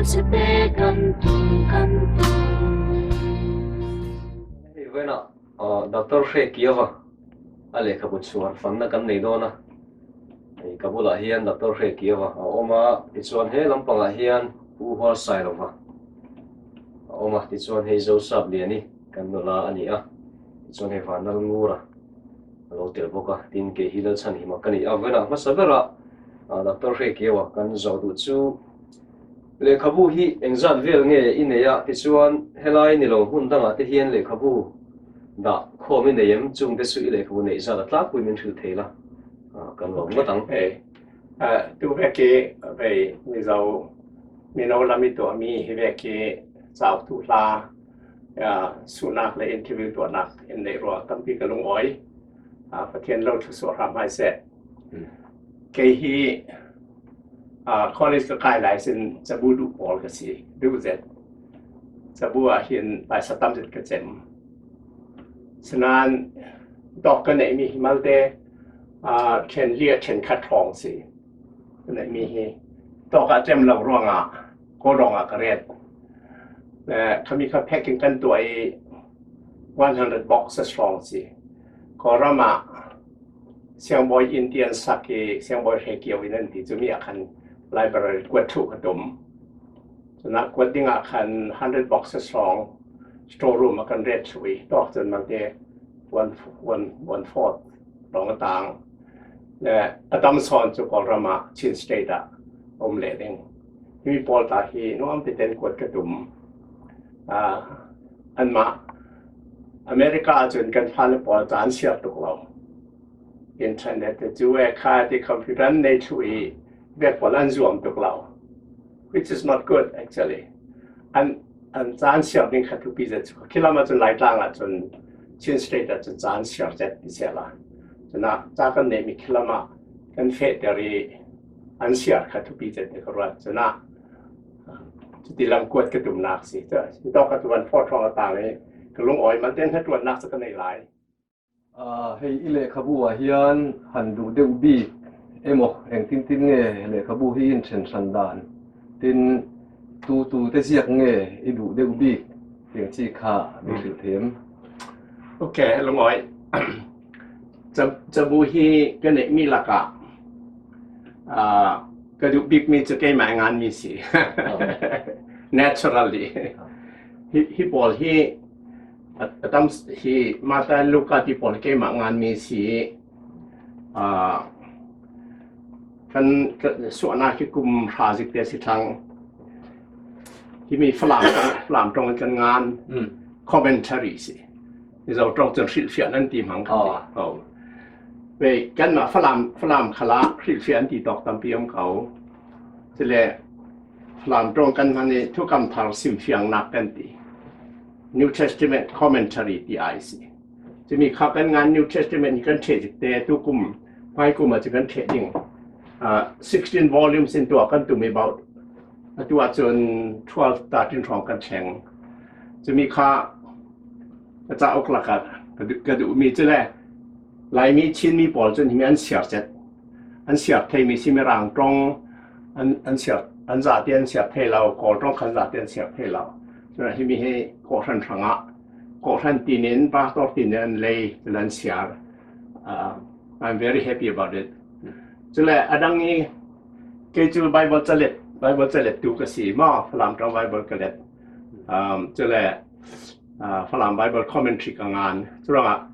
Hmelchhe kan tum kan tum. Hei vawiinah Doctor Hre Kiava a lehkhabu chhuar fanna kan nei dawn a, hei ka bulah hian Doctor Hre Kiava a awm a, tichuan he lampangah hian Pu Hualsailova a awm a, tichuan hei Zosap Liani kan nula a ni a, tichuan hei Vanlal Ngura a lo tel bawk a, tin kei hi Lalchhanhima ka ni a, vawiinah hmasa berah Doctor Hre Kiaua kan zawh duh chu lehkhabu hi engzat vel nge i nei a, tichuan helai ni lo hmun dangah te hian lehkhabu dah khawm i nei em, chungte chu i lehkhabu neih zat a tlangpui min hrilh thei la, kan lawm ngawt ang. Hei tu vek hi vei Mizo mino lam i tuahmi hi vek hi cauk tu hla Suhnak le interview tuahnak in neih ruang tampi ka lungawi. Pathian lo thlusuah hram hai seh. Kei hi college ka kai lai sin cabu duh pawl ka si, duh zet. Cabu ah hin paisa tam zet ka cem. Sinain dawk ka neihmi hi malte ṭhen li ah ṭhen khat hrawng si. Ka neihmi hi tawk ah cem lo ruangah Kawlrawng ah ka ret. Khami kha packing kan tuah i 100 boxes hrawng si. Kawlram ah siangbawi inn ti an sak i siangbawi hre kio in an ti cu mi ah khan library kuat thuh ka tum. Cun kuat ding ah khan 100 boxes hrawng storeroom ah kan ret thuh i tuak cun mangte one, one, one fourth lawng a tang. Le a tam sawn cu Kawlram ah Chin State ah um leh ding. Hi pawl ta hi nuam teten kuat ka tum. Anmah America ahcun kan fale pawl caan siar tuk lo. Internet te cu e kha ti computer an nei thlu i vek pawl an zuam tuk lo. Which is not good actually. An an caan siar ding kha thupi zet cu khilam ahcun Laitlang ahcun Chin State ahcun caan siar zet ti sia la. Cuna ca kan neihmi khilam ah kan fehter i an siar kha thupi zet ka ruat. Cuna cuti lam kuat ka tumnak si. Cu ka tuan fort hrawng a tang i ka lungawi man ten hna tuannak cu ka nei lai. Hei i lehkhabu ah hian han duh deuh bik emaw engtin tin nge lehkhabu hi in then hran dan tin tu tu te ziak nge i duh deuh bik tiang chi kha min hrilh thei em? Okay, lungawi. Cabu hi ka neihmi lakah ka duh bikmi cu keimah nganmi si. Naturally. Hi pawl hi a tam hi Martha Luka ti pawl keimah nganmi si. Kan suahnak hi kum hra zik te si thlang. Hi mi Falam Falam tong in kan ngan commentary si. Mizo ṭawng cun hrilhfiah nan ti hmang kan ti. Oh. Ve kanmah Falam Falam khala hrilhfiah an ti tawk tampi um ko. Cile Falam ṭawng kan hman i thukam thar simfiangnak kan ti. New Testament commentary ti ai si. Cumi kha kan ngan New Testament hi kan ṭhe zik te tu kum hmai kum ah cu kan ṭhe ding. 16 volumes in tuah kan tum about atu ahcun 12 13 hrawng kan thleng. Cumi kha Ka cauk lakah ka duhmi cu le Laimi Chinmi pawl cun himi an siar cet. An siar theimi si Mirang ṭong an, an siar an zate an siar thei lo, Kawl ṭong khan zate an siar thei lo. Cun himi hi kawhhran hrangah kawhhran tinin pastor tinin an lei cun an siar. I'm very happy about it. Cule a dang i kei cu Bible calet Bible calet tu ka si maw Falam ṭong Bible ka let. Cule Falam Bible commentary ka ngan. Curuangah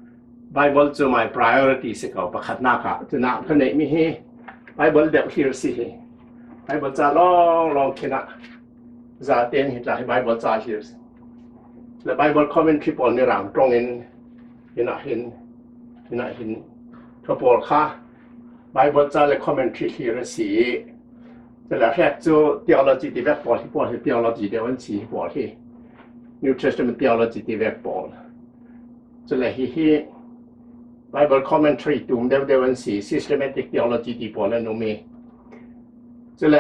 Bible cu my priority si ko pakhatnak ah. Cunah ka neihmi hi Bible deuh hlir si hi. Bible ca lawng lawng khin ah zaten hi tla hi Bible ca hlir si. Le Bible commentary pawl mirang tong in hinah hin hinah hin tha pawl kha Bible ca le commentary hlir a si i cule hrek cu theology ti vek pawl hi pawl hi theology deuh an si hi pawl hi New Testament theology ti vek pawl cule hi hi Bible commentary tum deuh deuh an si systematic theology ti pawl an um i cule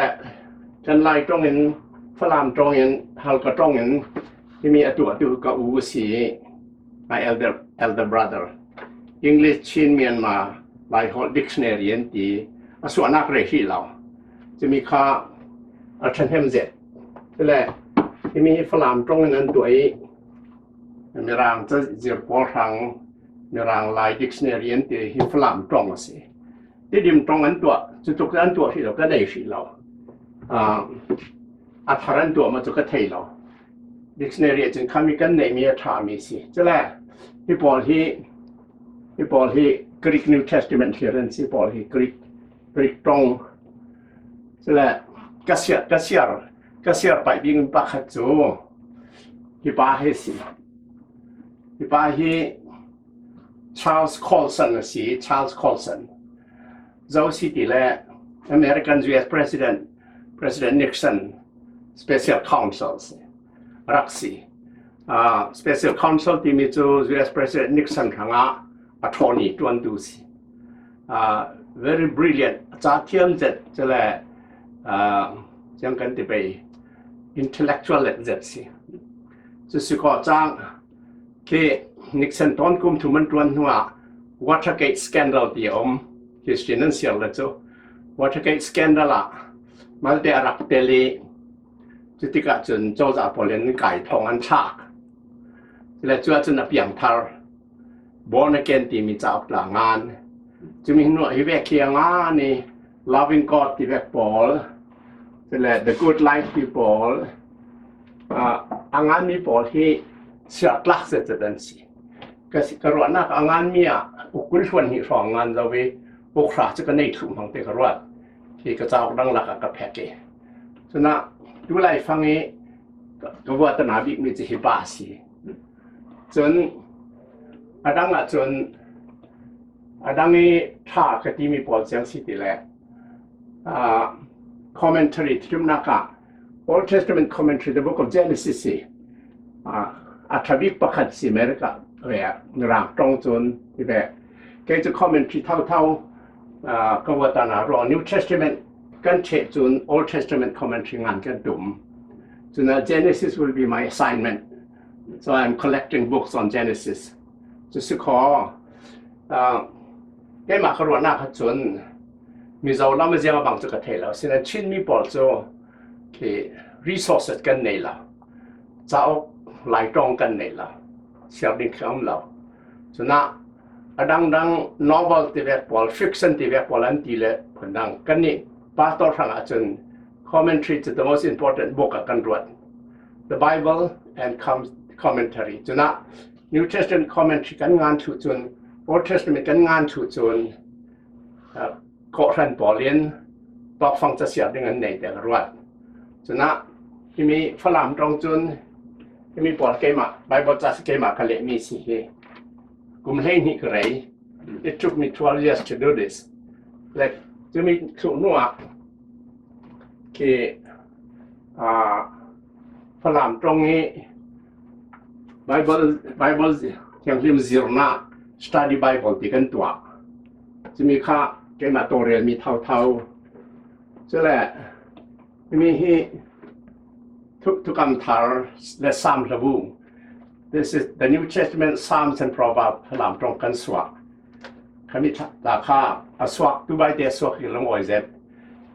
kan Lai tong in Falam tong in Halka tong in himi atu atu ka u si my elder elder brother English Chin Myanmar Laiholh dictionary an ti a suahnak re hi lo cumi kha a ṭhahnem zet Tile himi hi Falam tong in an tuah i Mirang ca zir pawl hrang Mirang Lai dictionary an ti hi Falam tong a si. Tidim tong an tuah cu tluk an tuah hrih lo ka nei hrih lo. A thar an tuah ma cu ka thei lo. Dictionary ah cun khami kan neihmi a ṭhami si. Cule hi pawl hi hi pawl hi Greek New Testament hlir an si pawl hi Greek Greek tong. Cule ka siar ka siar ka siar paih ding pakhat cu hi pa hi si. Hi pa hi Charles Colson a si. Charles Colson. Zo si ti le American US President President Nixon Special Counsel si rak si. Special Counsel timi cu US President Nixon hrangah attorney tuantu si. Very brilliant, ca thiam zet cu le chiang kan ti pei intellectual let zet si. Cu si ko cang khi Nixon ton kum thum an tuan hnuah Watergate scandal ti a um. History nan siar le cu Watergate scandal ah malte a rak tel i cutikah cun cozah pawl in kai thong an thlak. Le cu ahcun a piangthar Born Again timi cauk tla ngan. Cumi hnu hi vek hi a ngan i Loving God ti vek pawl le The Good Life ti pawl a nganmi pawl hi siartlak zetzet an si. Ka ruahnak a nganmi ah ukul hluan hnih hrawng ngan zo i ukhra cu ka nei thlu hmang te ka ruat. Hi ka cauk dang lak ah ka phek i. Cuna tu lai fang i ka vuatana bikmi cu hi pa si. Cun a dang ah cun a dang i ṭha ka timi pawl ciang si ti le commentary thimnak ah Old Testament commentary the book of Genesis hi a ṭha bik pakhat si America ve Mirang ṭong cun ti ve. Kei cu commentary thotho ka vuatana ruang New Testament kan ṭheh cun Old Testament commentary ngan kan tum. Cun Genesis will be my assignment. So I'm collecting books on Genesis. Cu si kho keimah ka ruahnak ah cun Mizo lam a ziang bang cu ka thei lo. Sinain Chinmi pawl cu khi resources kan nei lo. Cauk Laitawng kan nei lo. Siar ding khi um lo. Cunah a dangdang novel ti vek pawl, fiction ti vek pawl an ti le phundang. Kan nih pastor hrang ahcun commentary cu the most important book ah kan ruat. The Bible and commentary. Cunah New Testament commentary kan ngan thu cun Old Testament kan ngan thu cun kawhhran pawl in tawkfang casiar ding an nei te ka ruat. Cunah himi Falam tong cun himi pawl keimah Bible ca si keimah ka lehmi si hi kum 12 ka rei. It took me 12 years to do this. Like cumi thluh hnu ah khi Falam tong i Bible Bible thianghlim zirnak study Bible ti kan tuah. Cumi kha keimah tawlrelmi thotho. Cule himi hi Thukam Thar le Psalm hlabu. This is the New Testament Psalms and Proverbs Falam tong kan suak. Khami ta kha a suak tu bai te suak hi lung oi zet.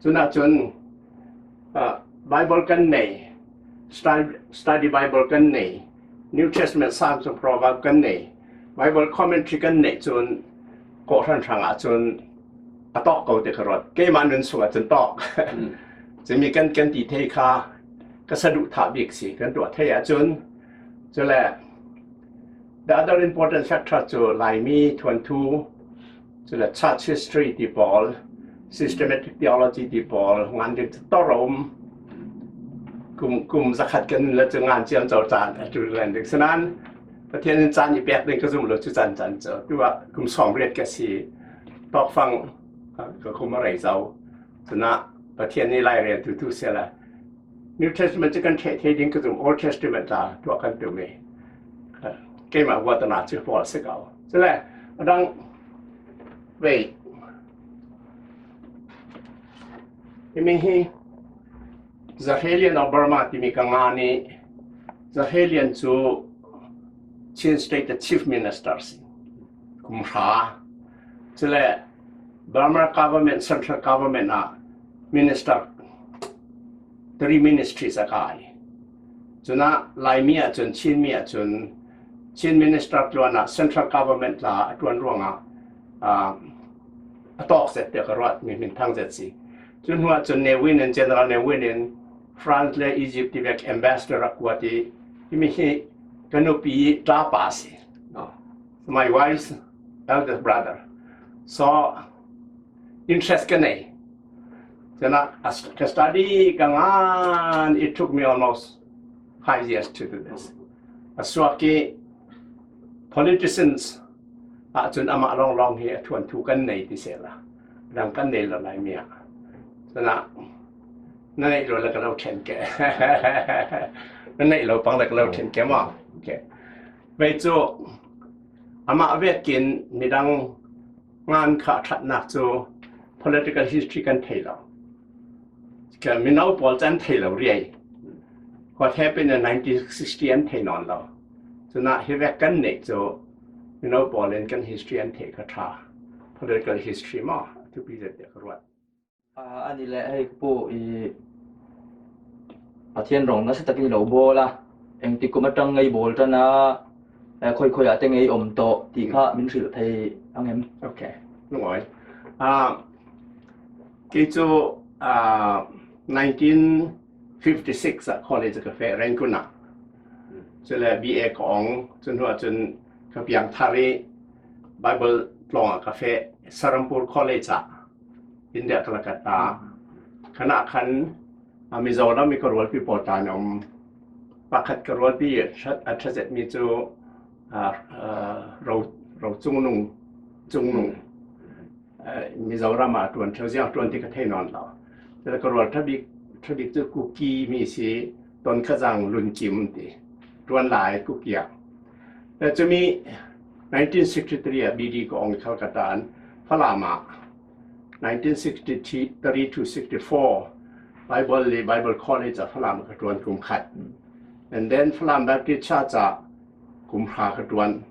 Cuna cun Bible kan nei, study Bible kan nei, New Testament Psalms and Proverbs kan nei, Bible commentary kan neih cun kawhhran hrang ah cun a tawk ko ti ka ruat. Keimah nun chung ah cun tawk. Cumi kan kan ti thei kha ka saduhthah bik si. Kan tuah thei ahcun cule the other important factor cu Laimi thuanthu cule church history ti pawl systematic theology ti pawl ngan ding tor a um kum kum zakhat kan le cu ngan ciam co caan a tu len ding sanan Pathian in caan i pek ding ka zum lo cu caan caan cu tu ah kum 80 ka si tawkfang ka kum a rei zau cuna Pathian nih lai rel tu tu se la New Testament cu kan theh thei ding ka zum Old Testament la tuah kan tu mi keimah watana cu pawl si ko cule adang wait himi hi Zahelian of Burma timi ka nga nih Zahelian cu Chin State Chief Minister si kum hra cule Burma government central government ah minister three ministries a kai. Cun ah Laimi ahcun Chinmi ahcun Chin Minister tluan ah Central Government la a tuan ruangah a tawk zet tiah ka ruat mi minthang zet si. Cu hnu ahcun Ne Win in General Ne Win in France le Egypt ti vek ambassador a kuat i himi hi ka nupi ṭapa si. My wife's eldest brother. So interest ka nei. Cun ka study ka ngan it took me almost 5 years to do this. A suak i politicians ahcun amah lawnglawng hi a thuan thu kan nei ti seh la. Dang kan nei lo lai mi ah. Cun ah na neih lo le ka lo ṭhen ke. Na neih lo pang le ka lo ṭhen ke ma. Okay. Vei cu amah vekin midang ngan kha ṭhatnak cu political history kan thei lo. Mino pawl cu an thei lo riai. What happened in 1960 an thei nawn lo. Cunah hi vek kan neih cu mino pawl in kan history an theih kha ṭha. Political history maw thupi zet tiah ka ruat. Ani le hei pu i Pathian rong nasa takin lo bawl a engtik kum atang ngei bawl tan a khoi khoi ah te ngei om tawh ti kha min hrilh thei angem? Okay, lungoi. Kei cu 1956 ah college ka fe Rangoon ah. Cule BA ka ong, cun hnu ah cun ka piang thar i Bible tlawng ah ka fe Serampore College ah India Calcutta. Kana khan Mizoram i ka rualpi pawl ta an um. Pakhat ka rualpi a ṭhazetmi cu ro ro cungnung cungnung Mizoram ah ṭuan ṭheo ziang ṭuan ti ka thei nawn lo. Cun ka rual ṭhabik ṭhabik cu Kuki mi si ton khazang lunkim ti ṭuan lai Kuki ah. Cumi 1963 ah BD ka ong Calcutta an Falam ah 1963 to 64 Bible le Bible College ah Falam ka ṭuan kum khat. And then Falam Baptist Church ah kum hra ka ṭuan.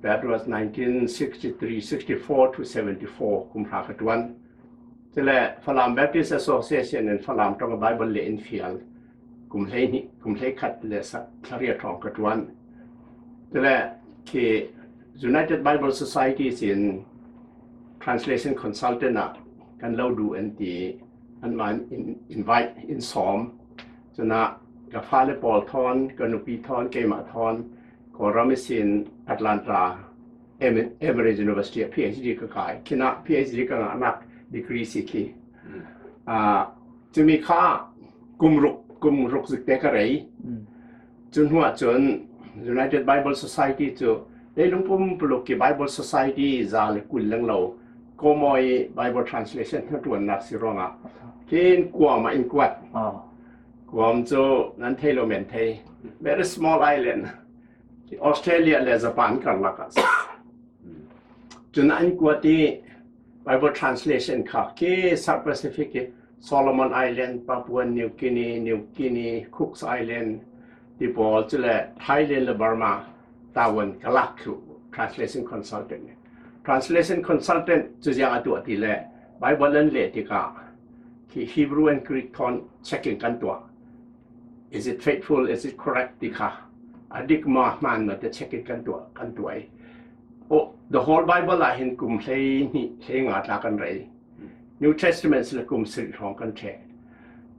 That was 1963, 64 to 74 kum hra ka ṭuan. Cule Falam Baptist Association in Falam ṭong Bible le in fial kum hlei kum hlei khat le thlariat hrawng ka ṭuan. Cule khi United Bible Society in translation consultant ah kan lo duh an ti an man invite in sawm. Cuna ka fale pawl thawn, ka nupi thawn, keimah thawn Kawlram sin Atlanta Emory University ah PhD ka kai. Kina PhD ka ngahnak degree si khi. Cumi kha kum ruk kum ruk zik te ka rei. Cu hnu ah cun United Bible Society cu leilung pumpuluk ki Bible Society za le 20 leng lo Komoi Bible Translation hna si ruangah khin Guam ah in kuat. Guam cu nan thei lo men thei. Very small island. Australia le Japan karlak ah. Cun an kuat i Bible translation kha ke South Pacific i Solomon Island, Papua New Guinea, New Guinea, Cooks Island ti pawl cu le Thailand le Burma Taiwan ka lak thlu translation consultant. Translation consultant cu ziang a tuah ti le Bible an leh tikah khi Hebrew and Greek thawn checking kan tuah. Is it faithful? Is it correct? Ti kha a dik ma hmaan ma te check in kan tuah kan tuah i oh, the whole Bible ah hin kum 12 hlei nga tla kan rei. New Testament le kum 7 hrawng kan ṭheh.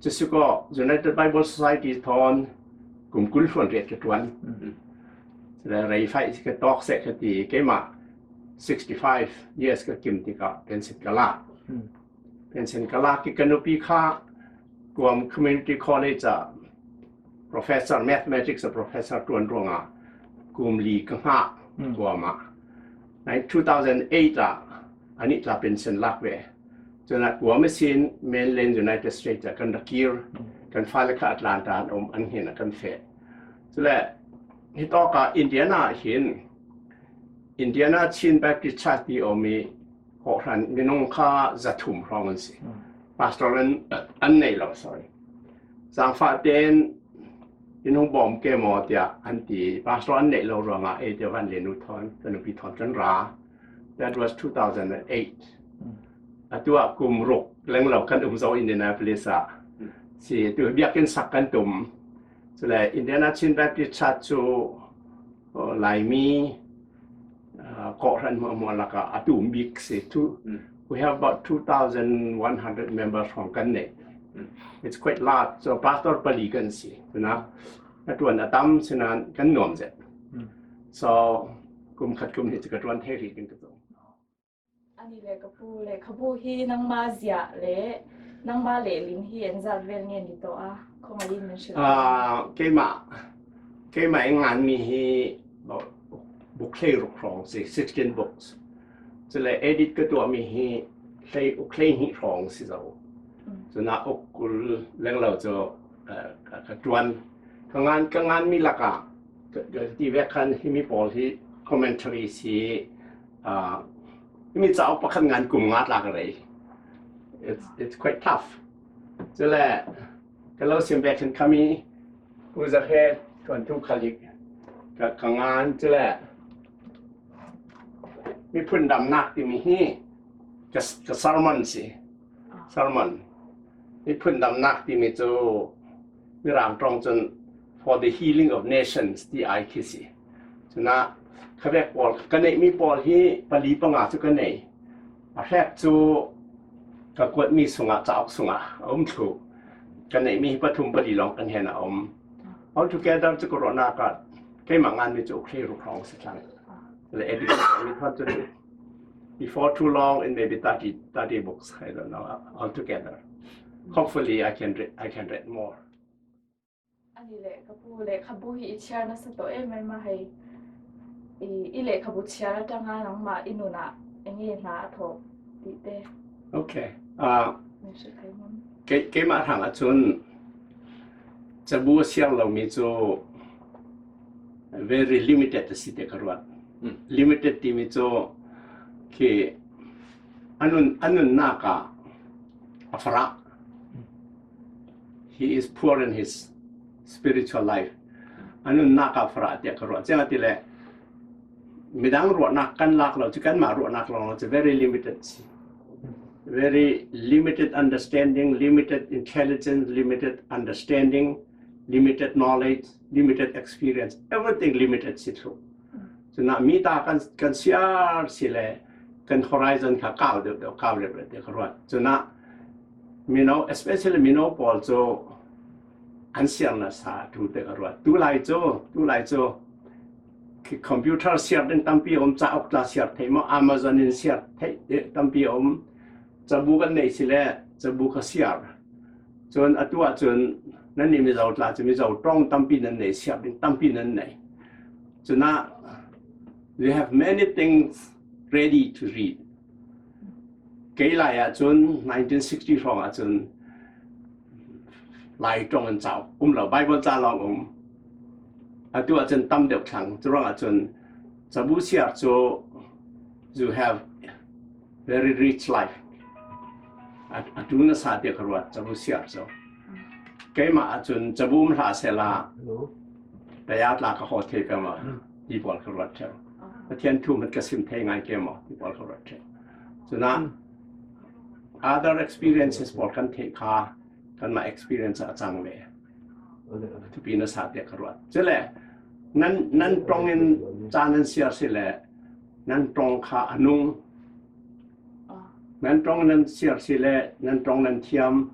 Cusukaw United Bible Society thawn kum 20 hluan riat ka ṭuan. Le rei fai ka tawk seh ka ti keimah 65 years ka kim tikah pension ka lak. Pension ka lak i ka nupi kha Guam Community College ah professor mathematics professor ṭuan ruangah kum li ka hngah Guam ah. 2008 ah anih tla pension lak ve. Cun ah Guam sin mainland United States ah kan rak kir. Kan fale kha Atlanta an um an hin ah kan feh. Cule hi tawk ah Indiana hin Indiana Chin Baptist Church ti omi kawhhran minung kha 300 hrawng an si. Pastor an an nei lo sorry. Zaangfah tein inung bawm ke maw tiah an ti. Pastor an neih lo ruangah e te van le nu thon ka nupi thon kan ra. That was 2008. Atu ah kum ruk lenglo kan um zo Indianapolis ah. Si tu biakinn sak kan tum. Cule Indiana Chin Baptist Church cu Laimi kawhhran hmuahhmuah lakah a tum bik si. We have about 2,100 members from kan nei. It's quite large. So pastor pali kan si. Tuna ka tuan a tam sinan kan nuam zet. So kum khat kum hi cu ka tuan thei ri kan ka zong. Ani le ka pu lehkhabu hi nangmah ziah le nangmah lehlin hi an zat vel nge ni tawh a khawngaihin min hrilh. Keimah keimah i nganmi hi book hlei ruk hrawng si 16 books. Cule edit ka tuahmi hi hlei uk hlei hnih hrawng si zo. Cuna uk 20 lenglo cu ka tuan. Ka ngan ka nganmi lakah ti vek khan himi pawl hi commentary si mi cauk pakhat ngan kum nga tlak rei. It's quite tough. Cule ka lo sim ve khin khami pu za he tuan tu khalik ka ka ngan cule miphun damnak timi hi ka ka sermon si sermon miphun damnak timi cu mirang tong cun for the healing of nations ti ai khi si. Cuna khavek pawl ka neihmi pawl hi pali panga cu ka nei. A hrek cu ka kuatmi sungah cauk sungah a um thlu. Ka neihmi hi pathum pali lawng kan hen a um. Altogether cu ka ruahnak ah keimah nganmi cu ukhlei ruk hrawng si tlang. Le edit mi thon cu before too long in maybe 30, 30 books I don't know altogether. Hopefully I can read more. Ani le ka pu lehkhabu hi i chhiar nasa tawh em em a hei. I, i lehkhabu chhiar atanga nangmah i nunah enge hna a thawh tih te. Okay. Min hrilh thei ngam. Ke, keimah hrang ahcun cabu a siar lomi cu very limited a si te ka ruat. Limited timi cu khi anun anunnak ah a farah. He is poor in his spiritual life. A nunnak ah farah tiah ka ruah. Chiang ti le midang ruahnak kan lak lo cu kanmah ruahnak lawng cu very limited si. Very limited understanding, limited intelligence, limited understanding, limited knowledge, limited experience, everything limited si thlu. Cuna mi ta kan kan siar si le kan horizon kha kau deuh deuh kau deuh deuh ka ruat. Cuna Mino, especially mino pawl cu an siar nasa tu te ka ruat. Tu lai cu, tu lai cu computer siar ding tampi um, cauk tla siar thei maw, Amazon in siar thei tampi um. Cabu kan nei si le cabu ka siar. Cun atu ahcun nan nih Mizo tla cu Mizo tong tampi nan nei, siar ding tampi nan nei. Cuna we have many things ready to read. Kei lai ahcun 1960 hrawng ahcun Lai ṭong an cauk um lo, Baibal ca lawng um. Atu ahcun tam deuh thlang. Cu ruang ahcun cabu siar cu you have very rich life. Atu na sa tiah ka ruat cabu siar cu. Keimah ahcun cabu um hlah sehla taya tla ka haw the ka ma ti pawl ka ruat ṭheo. Pathian thu mat ka sim thei ngai ke maw ti pawl ka ruat ṭheo. Cuna other experiences pawl kan theih kha kanmah experience a cang ve. Thupi na sa tiah ka ruat. Cule nan nan tong in ca nan siar si le nan tong kha a nung. Nan tong nan siar si le nan tong nan thiam,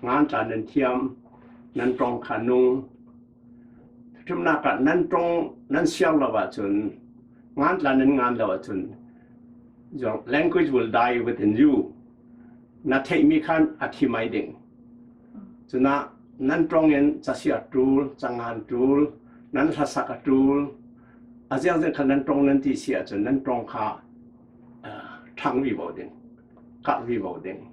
ngan tla nan thiam, nan tong kha nung. Thumnak ah nan tong nan siar lo ahcun ngan tla nan ngan lo ahcun your language will die within you. Na theihmi khan a thi mai ding. Cuna nan tong in casiar tul, cangan tul, nan hlasak a tul, a ziang khan nan tong nan ti si ahcun nan tong kha ṭhang vi vo ding, karh vi vo ding.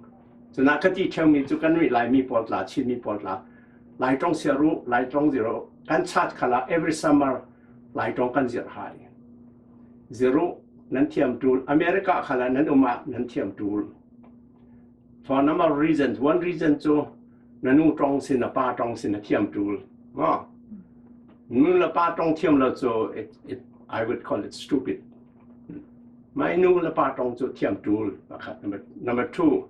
Cuna ka ti ṭheumi cu kan rih Laimi pawl tla, Chinmi pawl tla, Lai tong siar u, Lai tong zir u. Kan chat khala every summer Lai tong kan zir hai. Zir u, nan thiam tul. America khala nan um ah nan thiam tul. For number of reasons. One reason cu na nu tong sin na pa tong sin na thiam tul. Ma? Nu le pa tong thiam lo cu it, I would call it stupid. Mai nu le pa tong cu thiam tul. Pakhat. Number two.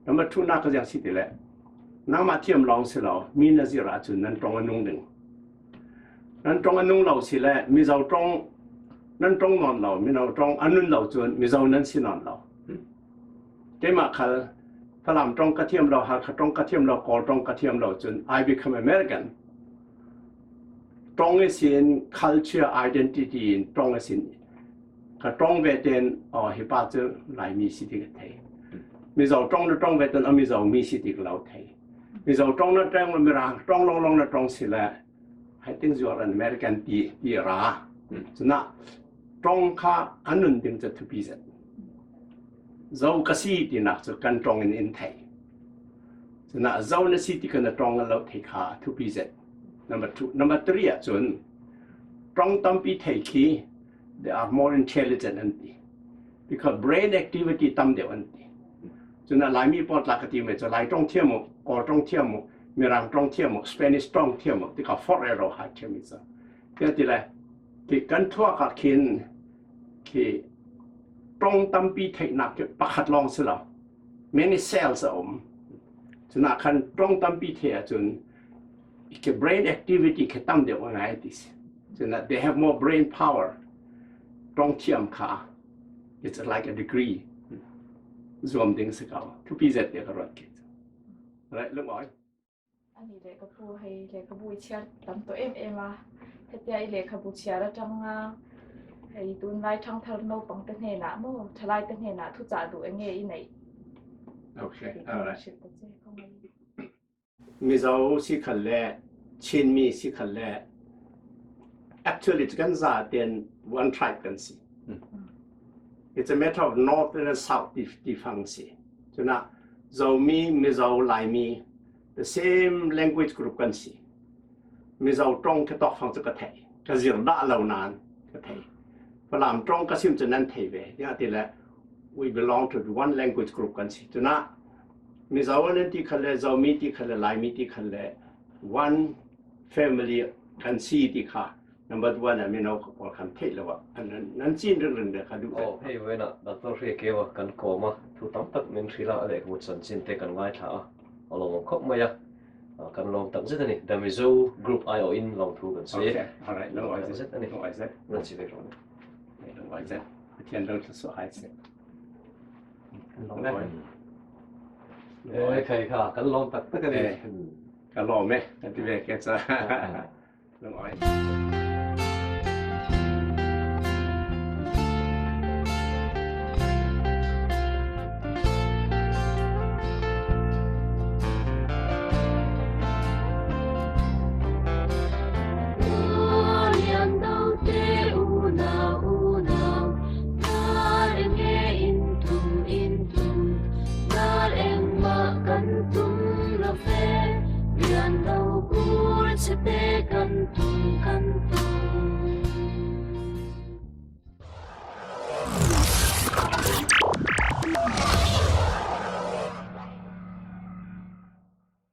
Number two na ka ziang si ti le. Nangmah thiam lawng si lo, mi na zir ahcun nan tong a nung ding. Nan tawng a nung lo si le Mizo tawng nan tawng nawn lo, Mino tawng a nun lo cun Mizo nan si nawn lo. Keimah khal Falam tawng ka thiam lo, Hakha tawng ka thiam lo, Kawl tawng ka thiam lo cun I become American. Tawng i sin culture identity in tawng i sin ka tawng ve ten oh hi pa cu Laimi si ti ka thei. Mizo tawng na tawng ve ten a Mizo mi si ti ka lo thei. Mizo tawng na tawng Mirang tawng long long na tawng si le I think you are an American ti ti ra. Cuna tawng kha an nun ding cu thupi zet. Zo ka si tinak cu kan tawng in in thei. Cuna zo na si ti kan na tawng lo thei kha thupi zet. Number two, number three ah cun tawng tampi thei khi they are more intelligent an ti. Because brain activity tam deuh an ti. Cuna Laimi pawl tla ka ti me cu Lai tawng thiam u, Kawl tawng thiam u, Mirang tawng thiam u, Spanish tawng thiam u, tika forh e ro ha thiam i cu. Tiah ti le ti kan thuak ah khin khi tawng tampi theihnak khi pakhat lawng si lo. Many cells a um. Cuna khan tawng tampi the ahcun ke brain activity khi tam deuh ngai ti si. Cuna they have more brain power. Tawng thiam kha it's like a degree. Zuam ding si ko. Thupi zet te ka ruat khi. Right, lungawi. Ani lehkhabu hei lehkhabu i chhiar tam tawh em em a, hetia i lehkhabu chhiar atanga hei tunlai thangthar naupang te hnenah maw thalai te hnenah thuchah duh eng nge i neih? Okay, alright. Hrilh ta che khawngaih. Mizo si khal le Chinmi si khal le actually kan za ten one tribe kan si. It's a matter of north and south ti ti fang si. Cuna Zomi, Mizo, Laimi, the same language group kan si. Mizo tong ka tok fang cu ka thei. Ka zir dah lo nain ka thei. Falam tong ka sim cu nan thei ve. Ya ti le we belong to one language group kan si. Cuna Mizo nan ti khal le Zomi ti khal le Laimi ti khal le one family kan si ti kha number one ah mino pawl khan theih lo ah nan cin ringring de kha duh. Oh hei wena Doctor Hre Kewa kan kawm a thu tam tak min hrila a lehkhabu chanchin te kan ngaithla a a lawmawm khawp mai a kan lawm tak zet ani The Mizo Group aiawh in lawmthu kan sawi Okay alright lo ai zet ani lo ai zet nan si vek rawh lo ai zet Pathian lo thla hai se Eh khai kha kan lawm tak tak ani ka lawm e kan ti ve ke cha Lungawi.